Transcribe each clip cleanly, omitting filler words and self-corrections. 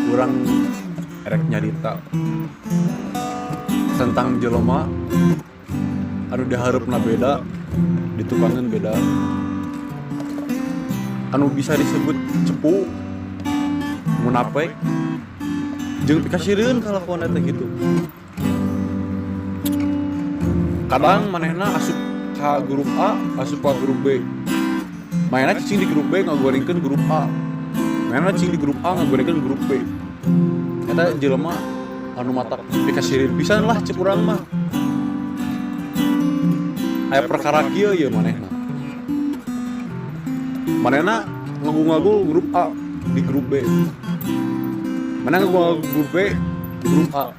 Urang erek nyarita tentang jelema anu dihareupna beda, ditukangan beda, anu bisa disebut cepu, munafik, jeung pikasireun kalakuan eta gitu. Kadang manehna asup ka grup A, asup ka grup B. Manehna cicing di grup B ngagorengkeun grup A. Manehna cicing di grup A ngagorengkeun grup B. Eta jelema anu matak pikasireun pisan lah cek urang mah. Aya perkara kieu ieu manehna. Manehna ngagu-ngagu grup A di grup B. Manehna ngagu-ngagu grup B di grup A.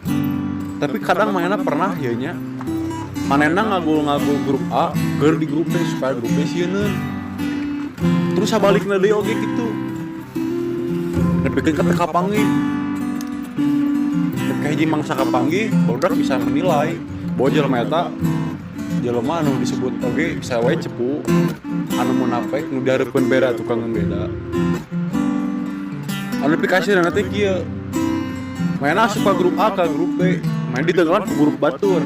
Tapi kadang manehna pernah ieu nya, manehna ngagul-ngagul grup A keur di grup B supaya grup B sieuneun. Terus sabalikna deui oge kitu. Nepikeun ka teu kapanggih. Nepi ka hiji mangsa kapanggih, barudak bisa menilai bahwa jelema eta jelema anu disebut oge bisa wae cepu, anu munafik, nu dihareupeun beda tukangeun beda. Anu pikasireun teh kieu. Manehna asup ka grup A ka grup B, manehna ditenggelan ku grup batur.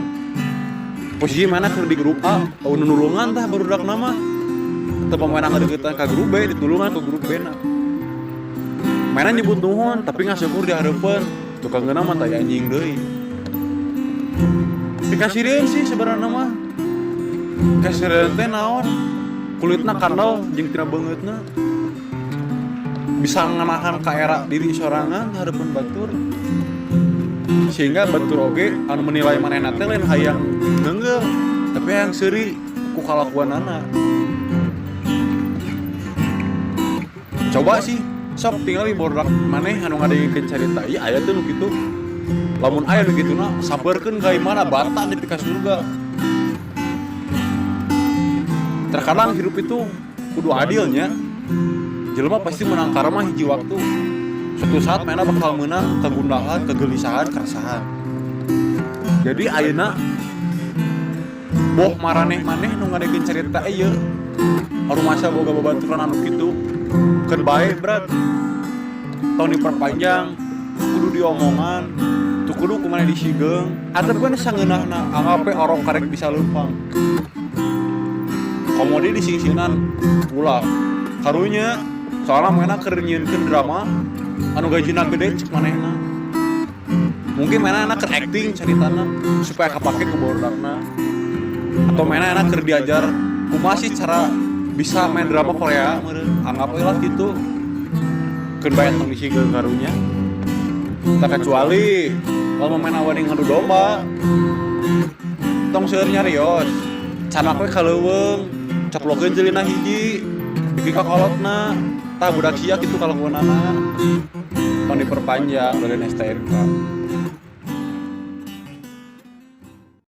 Posisi mana keur di grup A, tau nu nulungan tah barudak nama. Teu pamaena ngadeukeutan ka grup B, ditulungan ku grup B na. Manehna nyebut nuhun tapi ngasukur di hareupeun. Tukangeunna mah tai anjing deui. Pikasireun sih sebenarnya mah. Pikasireun teh naon? Kulitna kandel jeung tina beungeutna. Bisa nganahan ka era diri sorangan hareupeun batur. Sehingga batur oge anu menilai manehna teh lain hayang neunggeuh, tapi hayang seuri ku kalakuanana. Coba sih sok tingali barudak maneh anu ngadengkeun carita ieu aya teh nu kitu. Lamun aya nu kituna sabarkeun ka imana bata nepi ka surga. Terkadang hidup itu kudu adilnya. Jelema pasti menang karma hiji waktu. Suatu saat manehna bakal menang kegundahan, kegelisahan, keresahan. Jadi ayeuna boh maraneh-maneh nu ngadengkeun carita ieu rumasa boga babaturan anu kitu keun bae berat. Tong diperpanjang, kudu diomongan, tuh kudu kumaha disigeung. Atep kan sangeunahna anggap we orong karek bisa leumpang. Komodi disingsieunan ulah. Karunya soalna manehna keur nyieunkeun drama anu gajina gede cek manehna. Mungkin manehna keur acting caritana supaya kapake ku barodakna. Atau manehna keur diajar kumaha sih cara bisa main drama Korea meureun. Anggap we lah kitu. Keun bae tong disigeung karunya. Tak kecuali kalau main awani ngadu domba. Tong seueur nyarios. Canak we ka leuweung, coplokeun jeulina hiji, bikin ka kolotna. Tah budak sia kitu kalakuanana. Tong diperpanjang dari STNK.